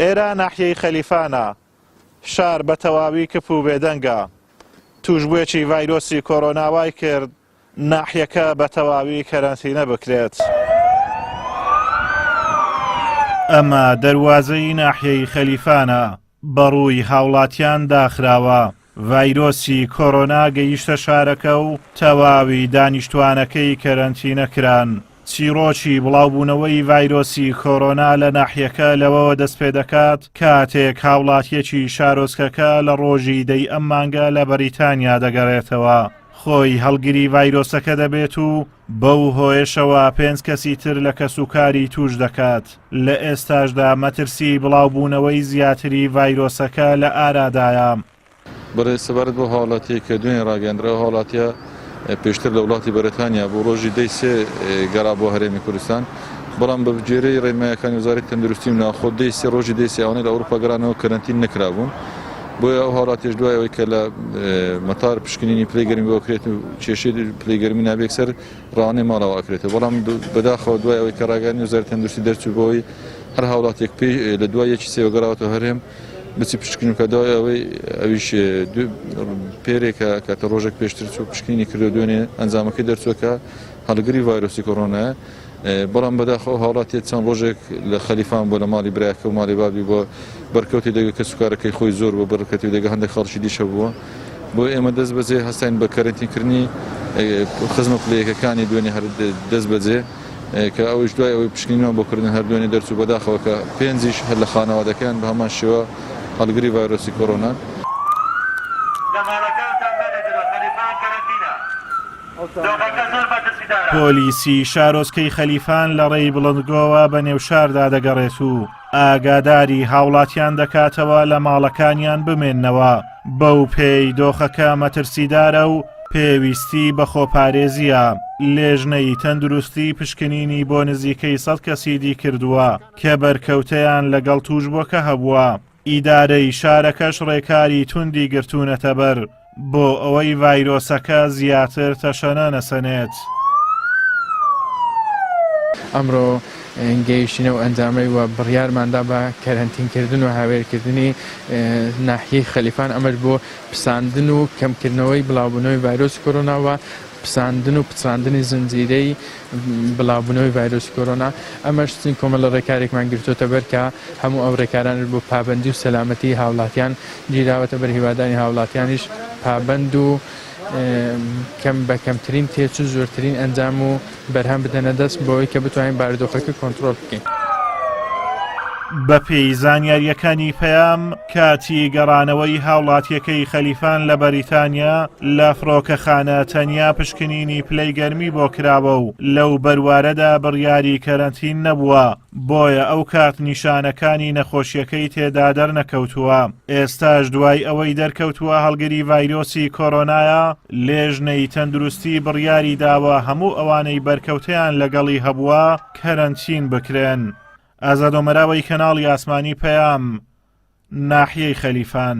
ئێرە ناحیەی خەلیفانە، شار بە تەواوی کپ و بێدەنگە. تووشبووێکی ڤایرۆسی کۆرۆنا وای کرد ناحیەکە بە تەواوی کەرەنتینە بکرێت. ئەمە دەروازەی ناحیەی خەلیفانە، بەڕووی هاوڵاتیان داخراوە، ڤایرۆسی کۆرۆنا گەیشتە شارەکە و تەواوی دانیشتوانەکەی کەرەنتینە کران. چیڕۆکی بڵاوبوونەوەی ڤایرۆسی کۆرۆنا لە ناحیەکە لەوەوە دەستپێدەکات کاتێک هاوڵاتیەکی شارۆچکەکە لە ڕۆژی دەی ئەم مانگە لە بەریتانیا دەگەڕێتەوە خۆی هەڵگری ڤایرۆسەکە دەبێت و بەو هۆیەشەوە پێنج کەسی تر لە کەسوکاری تووش دەکات. لە ئێستاشدا مەترسی بڵاوبوونەوەی زیاتری ڤایرۆسەکە لە ئارادایە. بەڵێ سەبارەت بەو هاوڵاتیەی کە دوێنێ ڕاگەیەندرا، ئەو هاوڵاتیە پێشتر لە وڵاتی بەریتانیا بوو، ڕۆژی دەی سێ گەڕا بۆ هەرێمی کوردستان، بەڵام بە گوێرەی ڕێنماییەکانی وەزارەتی تەندروستی و ناوخۆ دەی سێ ڕۆژی دەی سێ ئەوانەی لە ئەوروپا گەڕانەوە کەرەنتین نەکرابوون، بۆیە ئەو هاوڵاتیەش دوای ئەوەی کە لە مەتار پشکنینی پلەی گەرمی بۆ ئەکرێت و کێشەی پلەی گەرمی نابێت یەکسەر ڕەوانەی ماڵەوە ئەکرێتەوە، بەڵام بەداخەوە دوای ئەوەی کە ڕاگەیاندنی وەزارەتی تەندروستی دەرچوو بەوەی هەر هاوڵاتیەک پێی لە دوای یەکی سێوە گەڕاوەتەوە هەرێم بچی پشکنین بکات دوای ئەوەی ئەویش پێرێکە کاتە ڕۆژێک پێشتر چوو پشکنینی کردو دوێنێ ئەنجامەکەی دەرچووە کە هەڵگری ڤایرۆسی کۆرۆنایە بەڵام بەداخەوە هاوڵاتیە چەند ڕۆژێک لە خەلیفان بۆ لە ماڵی برایەکە و ماڵی بابی بۆ بەرکەوتی دەگە کەسوکارەکەی خۆی زۆر بۆ بەرکەتی دەگە هەندێک خەڵکی دیشە بووە بۆ ئێمە دەست بەجێ هەستاین بە کەرەنتینکردنی خزمە پلەیەکەکانی دوێنێ هەر دەست بەجێ کە ئەویش دوای ئەوەی پشکنینمان بۆ کردن هەر دوێنێ دەرچوو بەداخەوە کە پێنجیش هەر لە خانەوادەکەیان بە هەمان شێوە هەڵگری ڤایرۆسی کۆرۆنان. پۆلیسی شارۆچکەی خەلیفان لە ڕێی بڵندگۆوە بە نێو شاردا دەگەڕێت و ئاگاداری هاوڵاتیان دەکاتەوە لە ماڵەکانیان بمێننەوە، بەو پێی دۆخەکە مەترسیدارە و پێویستی بە خۆپارێزییە، لێژنەی تەندروستی پشکنینی بۆ نزیکەی سەد کەسی دی کردووە کە بەرکەوتەیان لەگەڵ تووشبووەکە هەبووە، ئیدارەی شارەکەش ڕێکاری توندی گرتوونەتەبەر بۆ ئەوەی ڤایرۆسەکە زیاتر تەشەنە نەسەنێت. ئەمڕۆ گەیشتینە ئەو ئەنجامەی و بڕیارماندا بە کەرەنتینکردن و هاوێرکردنی ناحیەی خەلیفان، ئەمەش بۆ پساندن و کەمکردنەوەی بڵاوبوونەوەی ڤایرۆسی کۆرۆنا و پساندن و پچڕاندنی زنجیرەی بڵاوبوونەوەی ڤایرۆسی کۆرۆنا، ئەمەش چین کۆمەڵە ڕێکارێکمان گرتۆتە بەر کە هەموو ئەو ڕێکارانەش بۆ پابەندی و سەلامەتی هاوڵاتیان گیراوەتە بەر، هیوادارین هاوڵاتیانیش پابەند و کەم بە کەمترین تێچوو زۆرترین ئەنجام و بەرهەم بدەنە دەست بۆوەی کە بتوانین بارودۆخەکە کۆنترۆڵ بکەین. بەپێی زانیارییەکانی پەیام، کاتی گەڕانەوەی هاوڵاتییەکەی خەلیفان لە بەریتانیا لە فڕۆکەخانە تەنیا پشکنینی پلەی گەرمی بۆ کراوە و لەو بەروارەدا بڕیاری کەرەنتین نەبووە، بۆیە ئەو کات نیشانەکانی نەخۆشییەکەی تێدا دەرنەکەوتووە. ئێستاش دوای ئەوەی دەرکەوتووە هەڵگری ڤایرۆسی کۆرۆنایە، لێژنەی تەندروستی بڕیاری داوە هەموو ئەوانەی بەرکەوتەیان لەگەڵی هەبووە کەرەنتین بکرێن. ئازاد ئۆمەراوەی کەناڵی ئاسمانی پەیام، ناحیەی خەلیفان.